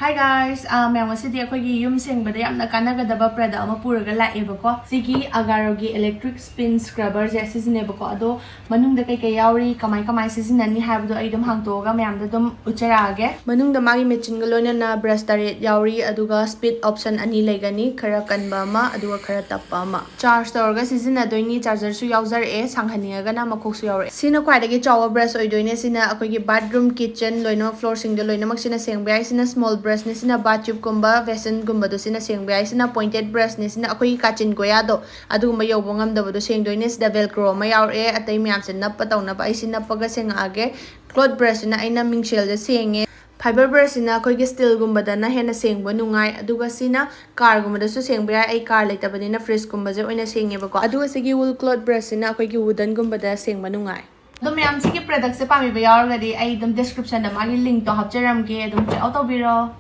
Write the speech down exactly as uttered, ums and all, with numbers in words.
Hi guys, ꯑꯥ, ꯃꯌꯥꯝ, ꯉꯁꯤꯗꯤ ꯑꯩꯈꯣꯏꯒꯤ ꯌꯨꯝ ꯁꯦꯡꯕꯗ ꯌꯥꯝꯅ ꯀꯥꯟꯅꯒꯗꯕ product ꯑꯃ ꯄꯨꯔꯒ ꯂꯥꯛꯑꯦꯕꯀꯣ꯫ ꯁꯤꯒꯤ Agaroꯒꯤ electric spin scrubberꯁꯦ ꯁꯤꯖꯤꯟꯅꯩꯕꯀꯣ꯫ ꯑꯗꯣ ꯃꯅꯨꯡꯗ ꯀꯩꯀꯩ ꯌꯥꯎꯔꯤ, ꯀꯃꯥꯏ ꯀꯃꯥꯏ ꯁꯤꯖꯤꯟꯅꯅꯤ ꯍꯥꯏꯕꯗꯣ ꯑꯩ ꯑꯗꯨꯝ ꯍꯥꯡꯇꯣꯛꯑꯒ ꯃꯌꯥꯝꯗ ꯑꯗꯨꯝ ꯎꯠꯆꯔꯛꯑꯒꯦ꯫ ꯃꯅꯨꯡꯗ ꯃꯥꯒꯤ machineꯒ ꯂꯣꯏꯅꯅ brush ꯇꯔꯦꯠ ꯌꯥꯎꯔꯤ, ꯑꯗꯨꯒ speed option ꯑꯅꯤ ꯂꯩꯒꯅꯤ, ꯈꯔ ꯀꯟꯕ ꯑꯃ ꯑꯗꯨꯒ ꯈꯔ ꯇꯞꯄ ꯑꯃ꯫ Charge ꯇꯧꯔꯒ ꯁꯤꯖꯤꯟꯅꯗꯣꯏꯅꯤ, chargerꯁꯨ ꯌꯥꯎꯖꯔꯛꯑꯦ, ꯁꯥꯡꯍꯟꯅꯤꯡꯉꯒꯅ ꯃꯈꯣꯛꯁꯨ ꯌꯥꯎꯔꯛꯑꯦ꯫ ꯁꯤꯅ ꯈ꯭ꯋꯥꯏꯗꯒꯤ ꯆꯥꯎꯕ brush ꯑꯣꯏꯗꯣꯏꯅꯦ꯫ ꯁꯤꯅ ꯑꯩꯈꯣꯏꯒꯤ bathroom, kitchen ꯂꯣꯏꯅꯃꯛ, floorꯁꯤꯡꯗ ꯂꯣꯏꯅꯃꯛ ꯁꯤꯅ ꯁꯦꯡꯕ ꯌꯥꯏ꯫ ꯁꯤꯅ small brushꯅꯦ, ꯁꯤꯅ bath tubeꯀꯨꯝꯕ, basinꯒꯨꯝꯕꯗꯣ ꯁꯤꯅ ꯁꯦꯡꯕ ꯌꯥꯏ꯫ ꯁꯤꯅ pointed brushꯅꯦ, ꯁꯤꯅ ꯑꯩꯈꯣꯏꯒꯤ ꯀꯥꯆꯤꯟ ꯀꯣꯌꯥꯗꯣ ꯑꯗꯨꯒꯨꯝꯕ ꯌꯧꯕ ꯉꯝꯗꯕꯗꯣ ꯁꯦꯡꯗꯣꯏꯅꯦ꯫ ꯁꯤꯗ Velcro ꯑꯃ ꯌꯥꯎꯔꯛꯑꯦ, ꯑꯇꯩ ꯃꯌꯥꯝꯁꯦ ꯅꯞꯄ ꯇꯧꯅꯕ꯫ ꯑꯩ ꯁꯤ ꯅꯞꯄꯒ ꯁꯦꯡꯉꯛꯑꯒꯦ꯫ Cloth brushꯁꯤꯅ ꯑꯩꯅ ꯃꯤꯡꯁꯦꯜꯗ ꯁꯦꯡꯉꯦ꯫ Fiber brushꯁꯤꯅ ꯑꯩꯈꯣꯏꯒꯤ steelꯒꯨꯝꯕꯗꯅ ꯍꯦꯟꯅ ꯁꯦꯡꯕ ꯅꯨꯡꯉꯥꯏ, ꯑꯗꯨꯒ ꯁꯤꯅ carꯒꯨꯝꯕꯗꯁꯨ ꯁꯦꯡꯕ ꯌꯥꯏ꯫ ꯑꯩ car ꯂꯩꯇꯕꯅꯤꯅ fridgeꯀꯨꯝꯕꯁꯦ ꯑꯣꯏꯅ ꯁꯦꯡꯉꯦꯕꯀꯣ꯫ ꯑꯗꯨꯒ ꯁꯤꯒꯤ wool cloth brushꯁꯤꯅ ꯑꯩꯈꯣꯏꯒꯤ woodenꯒꯨꯝꯕꯗ ꯁꯦꯡꯕ ꯅꯨꯡꯉꯥꯏ꯫ ꯑꯗꯣ ꯃꯌꯥꯝ, ꯁꯤꯒꯤ productꯁꯦ ꯄꯥꯝꯕꯤꯕ ꯌꯥꯎꯔꯒꯗꯤ ꯑꯩ ꯑꯗꯨꯝ descriptionꯗ ꯃꯥꯒꯤ linkꯇꯣ ꯍꯥꯞꯆꯔꯝꯒꯦ, ꯑꯗꯨꯝ check out ꯇꯧꯕꯤꯔꯣ꯫